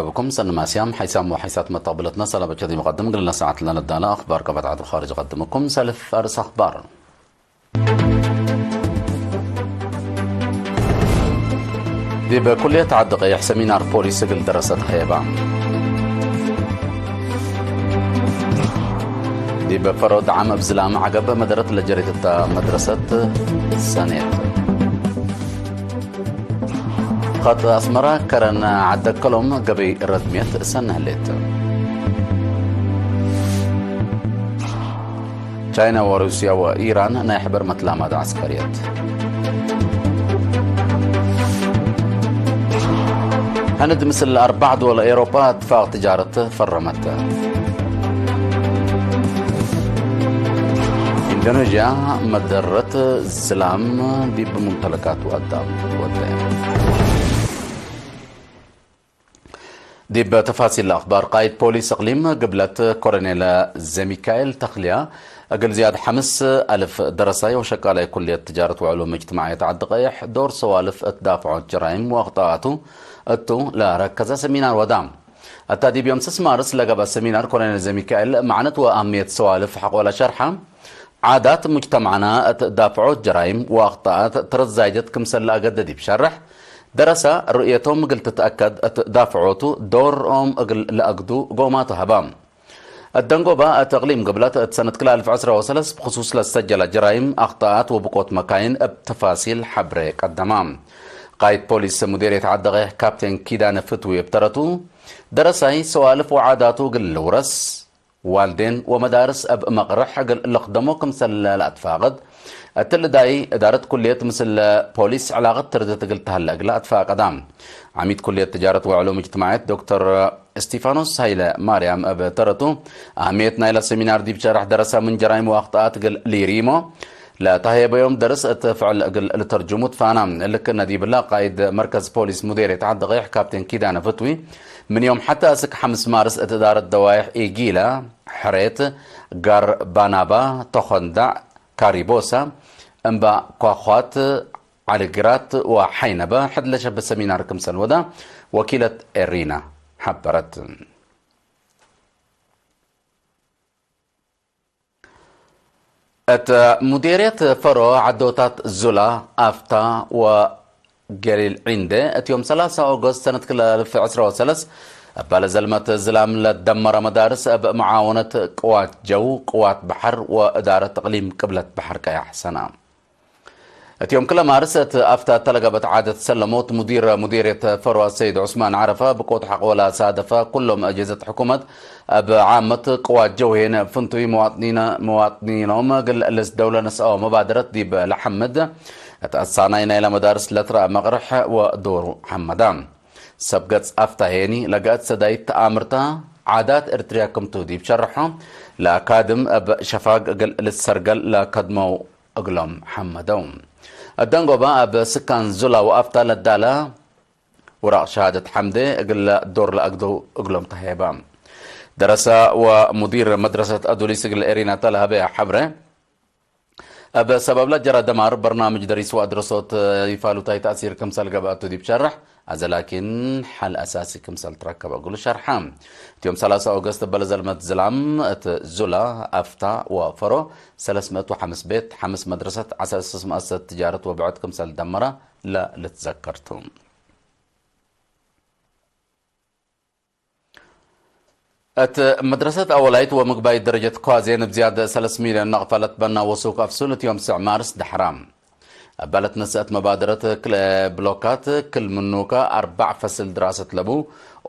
ብኩም ሰኒ ማስያም ሓይሳም ወሓይሳት መተቕብለትና ሰላም በቸት ይመቐድም ግልና ሰዓት ለነዳላ ኣኽባር ቀበታት ዓዲ ኻርጅ ቀድምኩም ሰልፍ ኣርስ ኣኽባር። ዲበ ኩልየት ዓዲ ቀይሕ ሰሚናር ፖሊስ እግል ደረሰት ኸየባ። ዲበ ፈሮ ደዓም እብ ዝላም ዓገብ መደረት ለጀሪትታ መድረሰት ሰኔት። ኸጥ ኣስመራ ከረን ዓደከሎም ገበይ ረድሜት ሰነህሌት። ቻይና ወሩስያ ወኢራን ናይ ሕበር መትላማት ዓስከርየት። ሕንድ ምስል ኣርባዕ ድወል ኤውሮጳ እትፋቕ ትጃረት ፈረመት። ኢንዶኔዥያ መደረት ዝላም ዲብ ሙምተለካቱ ኣዳም ወደ። ዲብ ተፋሲል ኣኽባር ቃይድ ፖሊስ እቕሊም ግብለት ኮሎኔል ዘሚካኤል ተኽልያ እግል ዝያድ ሓምስ ኣልፍ ደረሳይ ወሸቃላይ ኩልየት ትጃረት ውዕሉ ምጅትማዕየት ዓዲ ቀይሕ ዶር ሰዋልፍ እትዳፍዖት ጀራይም ወኣኽጣኣቱ እቱ ለረከዘ ሰሚናር ወዳ። እታ ዲብ ዮም ስስ ማርስ ለገበ ሰሚናር ኮሎኔል ዘሚካኤል ማዕነት ወኣህምየት ሰዋልፍ ሓቆላ ሸርሓ ዓዳት ሙጅተማዕና እት ዳፍዖት ጀራይም ወኣኽጣኣት ትረዛይደት ክምሰል ለኣገደ ዲብ ሸርሕ፣ ደረሳ ርእየቶም እግል ትትኣከድ እት ዳፍዖቱ ዶርኦም እግል ለኣግዱ ጎማቱ ሃባ። እት ደንጎባ እት እቅሊም ግብለት እት ሰነት ክላልፍ ዕስራ ወሰለስ ብክሱስ ለዝሰጀለ ጀራይም ኣኽጣኣት ወብቆት መካይን እብ ተፋሲል ሓብሬ ቀደማ። ቃይድ ፖሊስ ሙዴርየት ዓደቐ ካፕቴን ኪዳነ ፍትዊ እብ ተረቱ፣ ደረሳይ ሰዋልፍ ወዓዳቱ እግል ልውረስ ዋልዴን ወመዳርስ እብ መቕርሕ እግል ልኽደሞ ክምሰለ ለኣትፋቅድ፣ እትሊ ዳይ እዳረት ኩልየት ምስለ ፖሊስ ዕላቀት ትርድት እግል ተሀለ እግለ ኣትፋቀዳ። ዓሚድ ኩልየት ትጃረት ወዕሉም እጅትማዕየት ዶክተር እስቲፋኖስ ሃይለ ማርያም እብ ተረቱ፣ ኣህምየት ናይለ ሰሚናር ዲብ ሸራሕ ደረሰ ምን ጀራይም ወኣኽጣኣት እግል ሊሪሞ፣ ለታሄበዮም ደርስ እት ፍዕል እግል ልተርጅሙ ትፋና። እልክ ነዲብላ ቃይድ መርከዝ ፖሊስ ሙዴርየት ዓዲ ቀይሕ ካፕቴን ኪዳነ ፍትዊ፣ ምን ዮም ሓታ እስክ ሓምስ ማርስ እት እዳረት ደዋይሕ ኢጊላ፣ ሕሬት፣ ጋር ባናባ፣ ተኾንዳዕ፣ ካሪቦሳ፣ እምባ ኳኳት፣ ዓሊግራት ወሓይነባ ሕድለ ሸበ ሰሚናር ክምሰል ወዳ ወኪለት ኤሪና ሓበረት። እት ሙዴርየት ፈሮ ዓዶታት ዙላ፣ ኣፍታ ወገሊል ዒንደ፣ እት ዮም ሰላሳ ኦገስት ሰነት ክልተ ኣልፍ ዕስራ ወሰለስ፣ እባለ ዘልመት ዝላም ለደመረ መዳርስ እብ መዓወነት ቅዋት ጀው፣ ቅዋት በሐር ወእዳረት እቅሊም ቅብለት በሐር ቀያሕ ሰና። እት ዮም ክለ ማርስ እት ኣፍታ ተለገበት ዓደት ሰለሞት ሙዲር ሙዴርየት ፈሮ ሰይድ ዑስማን ዓረፋ ብቆት ሓቆላ ሳደፋ ኩሎም ኣጀዘት ሕኩመት እብ ዓመት ቅዋት ጀውሄን ፍንቱይ መዋጥኒነ-፣ መዋጥኒኖም ግል ልስ ደውለ ነስኣዎ መባደረት ዲብ ለሐምድ እት ኣሳናይ ናይለ መዳርስ ለትረኣ መቕርሕ ወዶሩ ሐመዳ። ሰብ ገጽ ኣፍታ ሄኒ ለገአት ሰዳይት ተኣምርታ ዓዳት ኤርትርያ ክምቱ ዲብ ሸርሖ ለኣካድም እብ ሸፋግ እግል ልሰርገል ለከድመው እግሎም ሐመደው። እደንጎባ እብ ስካን ዙላ ወኣፍታ ለዳላ ውራቕ ሸሃደት ሐምደ እግል ዶር ለኣግደው እግሎም ተሄባ። ደረሰ ወሙዲር መድረሰት ኣዱሊስ እግል ኤሪና ተለሀበ ሐብረ። እብ ሰበብ ለጀረ ደማር በርናምጅ ደሪስ ወኣድረሶት ይፋሉታይ ተእሲር ክምሰል ገብአቱ ዲብ ሸርሕ፣ ኣዘ ላኪን ሐል ኣሳሲ ክምሰል ትረከበ እግሉ ሸርሐ። እት ዮም ሰላሳ ኦገስት እበለ ዘልመት ዝላም እት ዙላ፣ ኣፍታ ወፈሮ ሰለስ ምእት ወሐምስ ቤት፣ ሐምስ መድረሰት፣ ዐሰርተ ሰስ መአሰት ትጃረት ወብዕድ ክምሰል ደመረ ለልትዘከርቱ። እት መድረሰት ኣወላይት ወምግባይት ደረጀት ኳዜን እብ ዝያድ ሰለስ ሚልዮን ናቕፋ ለትበና ወሱክ ኣፍሱል እት ዮም ስዕ ማርስ ደሕራ። እባለት ነሰአት መባደረት ክልኤ ብሎካት ክል ምኑካ ኣርባዕ ፈስል ድራሰት ለቡ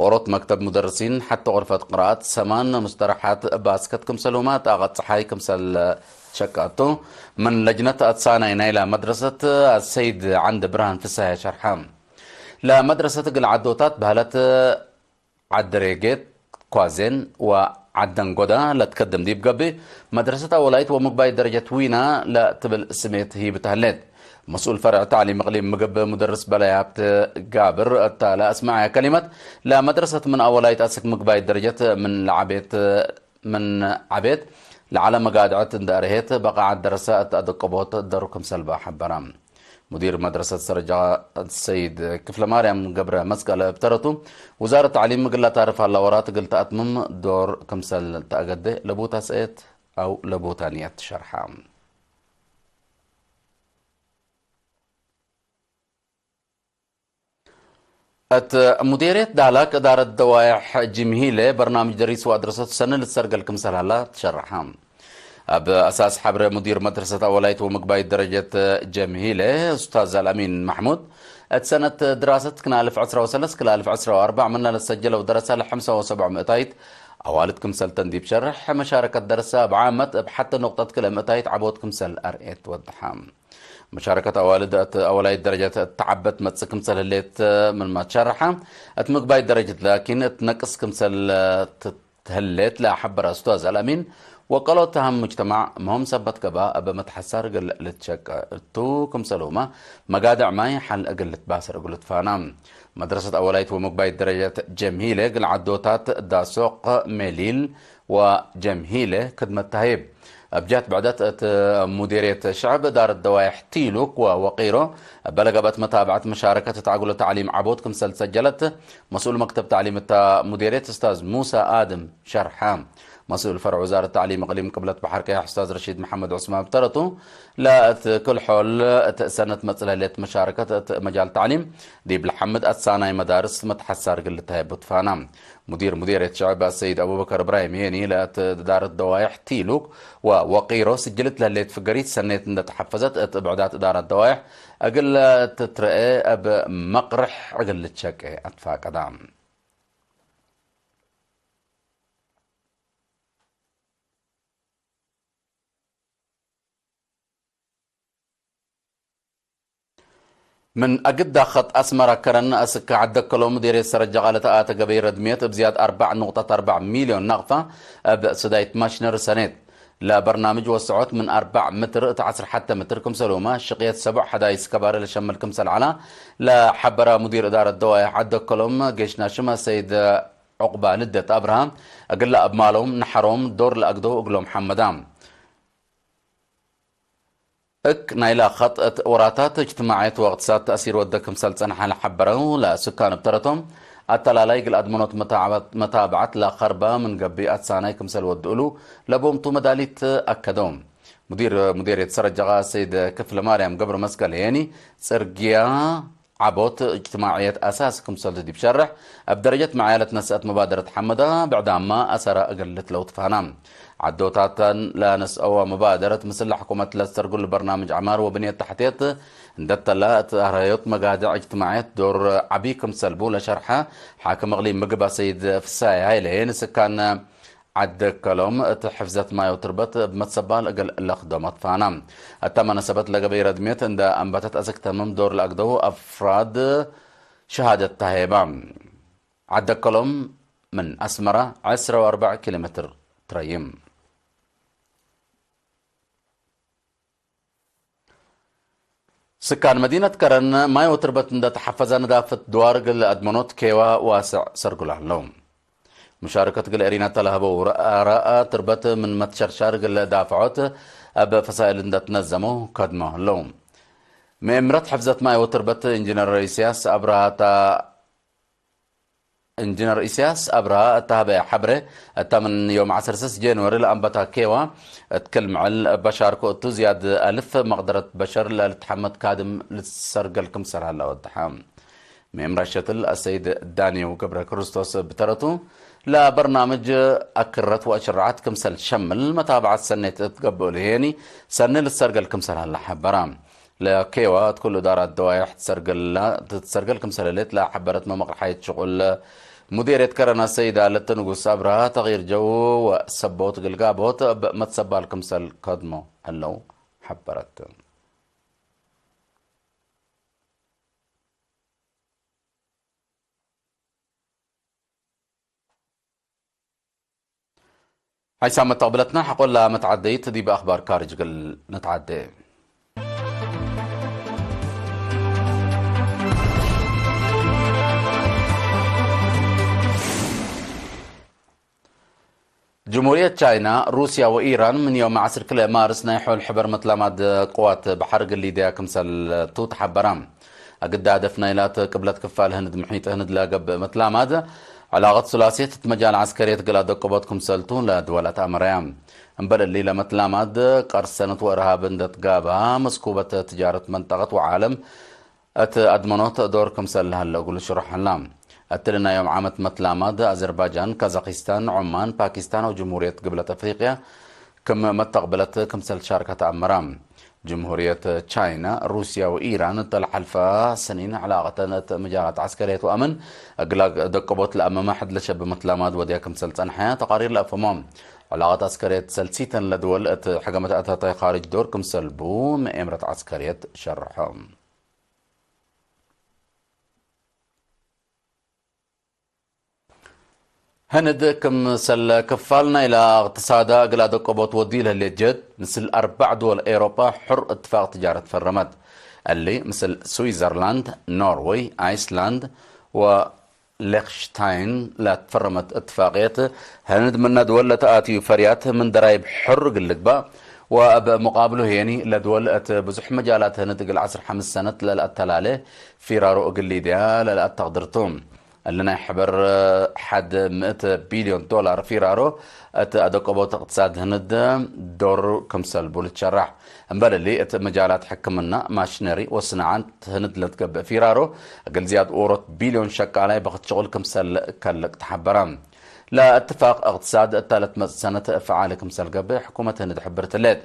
ኦሮት መክተብ ሙደርሲን ሐቲ ቁርፈት ቅራኣት ሰማን ሙስተረሓት ባስከት ክምሰልሁማ ጣቐት ጸሓይ ክምሰል ሸቃቱ ምን ለጅነት ኣትሳናይ ናይላ መድረሰት ኣሰይድ ዓንደ ብርሃን ፍሳሐ ሸርሓ። ለመድረሰት እግል ዓዶታት ባህለት ዓደሬጌት ኳዜን ወዓደንጎዳ ለትከድም ዲብ ገብእ፣ መድረሰት ኣወላይት ወምግባይ ደረጀት ዊና ለትብል ስሜት ሂብት ህሌት። መስኡል ፈርዕ ተዕሊም እቅሊም ምግብ ሙደርስ በላይ ሃብተ ጋብር እታ ለአስመዐያ ከሊመት፣ ለመድረሰት ምን ኣወላይት አስክ ምግባይ ደረጀት ምን ለዓቤት ምን ዓቤት ለዓለ መጋድዐት እንደ አርሄት በቃዓት ደረሰ እት አደቀቦት ደሩ ክምሰል በ ሐበራ። ሙዲር መድረሰት ሰረጃ ሰይድ ክፍለ ማርያም ገብረ መስቀል ብተረቱ፣ ውዛረት ታዕሊም ምግላ ታርፍ ኣላወራ ትግል ተኣትምም ዶር ክምሰል ተኣገደ ለቦታ ሰኤት ኣው ለቦታ ንያት ትሸርሓ። እት ሙዴርየት ዳላክ እዳረት ደዋይሕ ጅምሂለ በርናምጅ ደሪስ ወኣድረሰት ሰነ ልትሰርገል ክምሰል ሃላ ትሸርሓ። ኣብ ኣሳስ ሓብረ ሙዲር መድረሰት ኣወላይት ወምግባይት ደረጀት ጀምሂለ ኡስታዝ ኣልኣሚን ማሕሙድ፣ እት ሰነት ድራሰት ክናልፍ ዕስራ ወሰለስ ክላልፍ ዕስራ ወኣርባዕ መናለት ሰጀለ ወደረሳ ለሐምሳ ወሰብዓ ምእታይት ኣዋልድ ክምሰል ተንዲብ ሸርሕ መሻረከት ደረሳ ብዓመት እብ ሓተ ነቁጠት ክለ ምእታይት ዓቦት ክምሰል ኣርኤት ወድሓ። መሻረከት ኣዋልድ እት ኣወላይት ደረጀት እተዓበት መጽእ ክምሰል ህሌት ምን ማትሸርሓ፣ እት ምግባይት ደረጀት ላኪን እት ነቅስ ክምሰል ትህሌት ለሓበረ ኡስታዝ ኣልኣሚን፣ ወቀሎት ተሃም ሙጅተማዕ መሆም ሰበት ገባ እብ መትሓሳር እግል ልትሸቀ እቱ ክምሰልሁማ መጋድዕ ማይ ሓል እግል ልትባሰር እግሉ ትፋና። መድረሰት ኣወላይት ወምግባይት ደረጀት ጀምሂለ እግል ዓዶታት ዳሶቅ ሜሊል ወጀምሂለ ክድመት ታሂብ። ኣብ ጃት ብዕደት እት ሙዲርየት ሸዕብ ዳረት ደዋይሕ ቲሉክ ወወቂሮ በለገበት መታብዐት መሻረከት እት ዓጉሎ ታዕሊም ዓቦት ክምሰል ሰጀለት መስኡል መክተብ ታዕሊም እታ ሙዲርየት ኡስታዝ ሙሳ ኣድም ሸርሓ። መስኡል ፈርዕ ውዛረት ታዕሊም እቅሊም ቅብለት ባሕር ቀያሕ ኡስታዝ ረሺድ መሓመድ ዑስማን ብተረቱ፣ ለእት ክልሖል እት ሰነት መጽለሌት መሻረከት እት መጃል ታዕሊም ዲብ ለሓምድ ኣትሳናይ መዳርስ መትሓሳር ግልታ የቡትፋና። ሙዲር ሙዲርየት ሸዕብ ኣሰይድ ኣቡበከር እብራሂም ሄኒ ለእት ዳረት ደዋይሕ ቲሉክ ወወቂሮ ስጅልት ለህሌት ፍገሪት ሰኔት እንደተሓፈዘት እት ብዕዳት እዳራት ደዋይሕ እግል ትትረአ እብ መቅርሕ እግል ልትሸቀ ኣትፋቀዳ። ምን ኣግዳ ኸጥ ኣስመራ ከረን ኣስካ ዓደከሎም ዴሬት ሰረጃ ቃለ ተኣተ ገበይ ረድሜት እብ ዝያድ ኣርባዕ ነቁጣት ኣርባዕ ሚልዮን ናቕፋ እብ ስዳይት ማሽነር ሰኔት ለበርናምጅ ወስዖት ምን ኣርባዕ ምትር እት ዓስር ሓተ ምትር ክምሰሉማ ሽቅየት ሰቡዕ ሓዳይ ስከባረ ለሸምል ክምሰል ዓላ ለሓበራ ሙዲር እዳረት ደዋይሕ ዓደከሎም ጌሽና ሽማ ሰይድ ዑቕባ ልደት ኣብርሃ እግላ ኣብ ማሎም ንሓሮም ዶር ለኣግደው እግሎም ሓመዳ። እክ ናይላ ኸጥእት ወራታት እጅትማዕየት ወቅትሳት ተእሲር ወደ ክምሰል ጸንሓ ለሓበረው ለስካን ብተረቶም ኣተላላይ ግል ኣድመኖት መታዕባት-፣ መታብዓት ለኸርባ ምን ገቢ ኣትሳናይ ክምሰል ወድእሉ ለቦምቱ መዳሊት ኣከደው። ሙዲር ሙዲርየት ሰረጃ ሰይድ ክፍለ ማርያም ገብረ መስቀል የኒ ጽርግያ ዓቦት እጅትማዕየት ኣሳስ ክምሰል ዲብ ሸርሕ፣ ኣብ ደረጀት መዓያለት ነስአት መባደረት ሓመዳ ብዕዳማ ኣሰራ እግል ልትለው ትፋና። ዓዶታተን ለነስአዋ መባደረት ምስላ ሕኩመት ለስተርጉል በርናምጅ ዓማር ወብንየት ታሕትየት እንደተላ እት ኣርሃዮት መጋድዕ እጅትማዕየት ዶር ዓቢ ክምሰልቡ ለሸርሐ ሓክም እቅሊም ምግባ ሰይድ ፍሳይ ሃይለ ንስካን ዓደከሎም እት ሕፍዘት ማዮ ትርበት እብ መትሰባል እግል ለኽደሞት ፋና። እታ መነሰበት ለገበይ ረድሜት እንደ ኣንባተት ኣሰክተምም ዶር ለኣግደው ኣፍራድ ሸሃደት ታሄባ። ዓደከሎም ምን ኣስመራ ዕስራ ወኣርባዕ ኪሎ ሜትር ትረይም። ስካን መዲነት ከረን ማይ ወትርበት እንደ ተሓፈዛ ንዳፍት ድዋር ግል ኣድመኖት ኬዋ ዋስዕ ሰርጉላ ኣሎ። ሙሻርከት ግል ኤሪና ተላህበው ረኣ ትርበት ምን መትሸርሻር ግል ዳፍዖት ኣብ ፈሳይል እንደ ትነዘመው ከድሞ ኣሎ። ምእምረት ሕፍዘት ማይ ወትርበት ኢንጂነር ኢሳያስ ኣብርሃታ ኢንጂነር ኢሳያስ ኣብርሃ እተሃበ ሓብረ፣ እታ ምን ዮም ዓሰርተ ሰስ ጃንዋሪ ለኣንበታ ኬዋ እትክል ምዕል በሻር ክእቱ ዝያድ ኣልፍ መቕደረት በሸር ለልትሓመት ካድም ልትሰርገል ክምሰል ሃላ ወድሓ። ምእምራ ሸትል ኣሰይድ ዳንኤው ገብረ ክርስቶስ ብተረቱ፣ ለበርናምጅ ኣክረት ወእሽራዓት ክምሰል ሸምል መታብዓት ሰኔት እትገብእሉ ሄኒ ሰኒ ልትሰርገል ክምሰል ሃላ ሓበራ። ለኬዋ እት ኩሉ ዳራት ደዋይሕ ትሰርገል፣ ትሰርገል ክምሰለሌት ለሓበረት መመቕርሓይት ሽቁል ሙዴርየት ከረና ሰይዳ ለተ ንጉስ ኣብርሃ ተቒር ጀው ወሰቦት ግልጋቦት እብ መትሰባል ክምሰል ከድሞ ሀለው ሓበረት። ሓይሳ መተቕብለትና ሓቆላ መትዓደይት ዲብ ኣኽባር ካርጅ ግል ንትዓደ። ጅምሁርየት ቻይና፣ ሩስያ ወኢራን ምን ዮም ዓሰርተ ክልተ ማርስ ናይ ሖል ሕበር መትላማድ ቅዋት ባሕሪ ግሊድያ ክምሰልቱ ተሓበራ። ኣግዳ ደፍና ኢላት ቅብለት ክፋል ህንድ ምሒጥ ህንድ ለገብእ መትላማድ ዕላቐት ሱላሴት እት መጃል ዓስከርየት ግላ ደቅቦት ክምሰልቱ ለድወላት ኣመራያ። እምበለሊ ለመትላማድ ቀርሰነት ወእርሃብ እንደትጋባ መስኩበት ትጃረት መንጠቐት ወዓለም እት ኣድመኖት ዶር ክምሰል ለሃለ እጉል ሽሮሐላ። እትልናዮም ዓመት መትላማድ ኣዘርባጃን፣ ካዛኪስታን፣ ዖማን፣ ፓኪስታን ወጅምሁርየት ግብለት ኣፍሪቅያ ክም መተቕበለት ክምሰል ሻርካ ተኣመራ። ጅምሁርየት ቻይና፣ ሩስያ ወኢራን እተልሓልፋ ሰኒን ዕላቐተን እት መጃላት ዓስከርየት ወኣምን እግላ ደቅቦት ለኣመማ ሕድለ ሸብ መትላማድ ወድያ ክምሰል ጸንሐያ ተቓሪር ለኣፈሞ። ዕላቐት ዓስከርየት ሰልሲተን ለድወል እት ሕገመት ኣታታይ ኻርጅ ዶር ክምሰልቡ መኤምረት ዓስከርየት ሸርሖ። ህንድ ክምሰል ክፋል ናይላ እቕትሳዳ እግላ ደቆቦት ወዲ ለህሌት ጀት ምስል ኣርባዕ ድወል ኤውሮጳ ሕር እትፋቕ ትጃረት ፈረመት። እሊ ምስል ስዊዘርላንድ፣ ኖርወይ፣ ኣይስላንድ ወሌክሽታይን ላትፈረመት እትፋቕየት። ህንድ ምነ ድወል ለተኣትዩ ፈርያት ምን ደራይብ ሕር ግልግባ ወእብ ሙቃብሉ ሄኒ ለድወል እት ብዙሕ መጃላት ህንድ እግል ዓሰርተ ሓምስተ ሰነት ለልኣተላለ ፊራሮ እግል ሊድያ ለልኣተቕድርቱ። እሊ ናይ ሕበር ሓድ ምእት ቢልዮን ዶላር ፊራሮ እት ኣደቆቦት እቅትሳድ ህንድ ዶር ክምሰልቡ ልትሸራሕ። እምበል እሊ እት መጃላት ሕክምና፣ ማሽነሪ ወስናዓት ህንድ ለትገብእ ፊራሮ እግል ዝያድ ኦሮት ቢልዮን ሸቃላይ በኽት ሽቁል ክምሰል ከልቅ ተሓበራ። ለእትፋቅ እቅትሳድ እታ ለትመጽእ ሰነት ፈዓሊ ክምሰል ገብእ ሕኩመት ህንድ ሕብርት ሌት።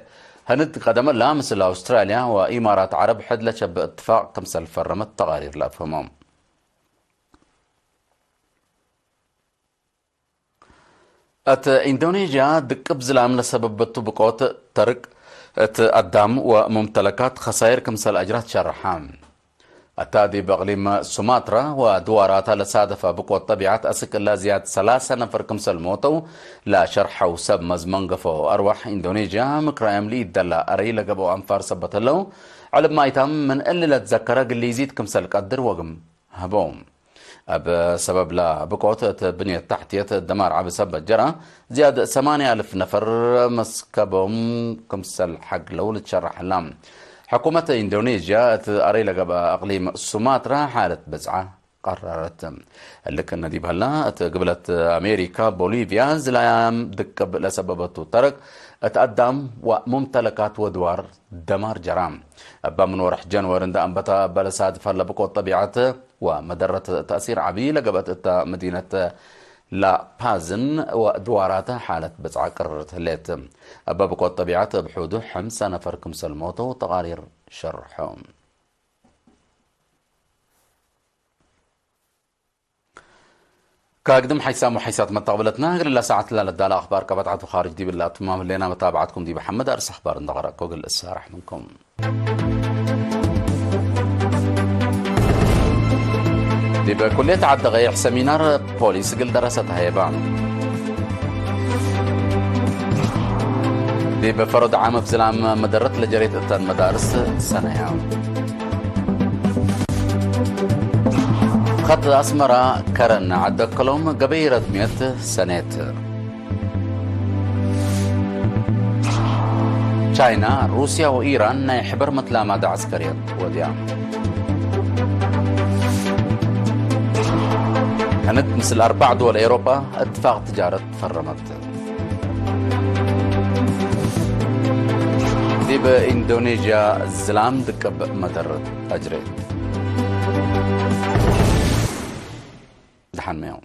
ህንድ ቀደመላ ምስል ኣውስትራልያ ወኢማራት ዓረብ ሕድ ለሸብእ እትፋቅ ክምሰል ፈረመት ተቓሪር ለኣፍህሞም። እት ኢንዶኔዥያ ድቅብ ዝላም ለሰበበቱ ብቆት ተርቅ እት ኣዳም ወሙምተለካት ኸሳይር ክምሰል ኣጅራት ሸርሓ። እታ ዲብ እቅሊም ሱማትራ ወድዋራታ ለሳደፈ ብቆት ጠቢዓት ኣስቅላ ዝያድ ሰላሳ ነፈር ክምሰል ሞተው ለሸርሐው ሰብ መዝ መንገፎ ኣርዋሕ ኢንዶኔዥያ ምክራዮም ልኢደላ ኣረይ ለገበው ኣንፋር ሰበተለው ዕልብ ማይታም ምን እሊ ለትዘከረ ግልይዚት ክምሰል ቀድር ወግም ህበው። እብ ሰበብላ ብቆት እት ብንየት ታሕትየት ደማር ዓቢ ሰብ በጀራ ዝያድ ሰማንያ ኣልፍ ነፈር መስከቦም ክምሰል ሓግለው ልትሸራሕላ። ሕኩመት ኢንዶኔዥያ እት ኣረይ ለገብኣ እቅሊም ሱማትራ ሓለት ብዝዓ ቀረረት። እልክ ነዲብ ህላ እት ግብለት ኣሜሪካ ቦሊቪያ ዝላያም ድቅብ ለሰበበቱ ተረግ እት ኣዳም ወሙምተለካት ወድዋር ደማር ጀራ። እባ ምን ወርሕ ጀንወሪ እንዳ ኣንበታ በለሳት ፈለ ብቆት ጠቢዓት ወመደረት ተእሲር ዓቢ ለገበት እታ መዲነት ላፓዝን ወድዋራተ ሓለት ብጽዓ ቅርርት ህሌት። እባ ብቆት ጠቢዓት እብ ሑዱ ሐምሳ ነፈር ክምሰል ሞተው ተቓሪር ሸርሖ። ካግድም ሓይሳም ወሓይሳት መተቕብለትና እግል ላ ሰዓት ላ ለዳላ ኣኽባር ቀበጣት ወኻርጅ ዲብላ ትማም ህሌና መታብዓትኩም ዲብ ሓመድ ኣርስ ኣኽባር እንደቐረእኮ ግል እሳራሕ ምንኩም። ዲበ ኩልየት ዓዲ ቐይሕ ሰሚናር ፖሊስ ግል ደረሰት ሃየባ። ዲበ ፈሮድ ዓመ ብዝላም መደረት ለጀሬት እተን መዳርስ ሰነያ። ኸት ኣስመራ ከረን ዓደከሎም ገበይ ረድሜት ሰኔት። ቻይና፣ ሩስያ ወኢራን ናይ ሕበር መትላማድ ዓስከርየት ወድያ። ህንድ ምስል ኣርባዕ ድወል ኤውሮጳ እትፋቕ ትጃረት ፈረመት። ዲብ ኢንዶኔዥያ ዝላም ድቅብ መደረት ኣጅሬት። ደሓን መያው።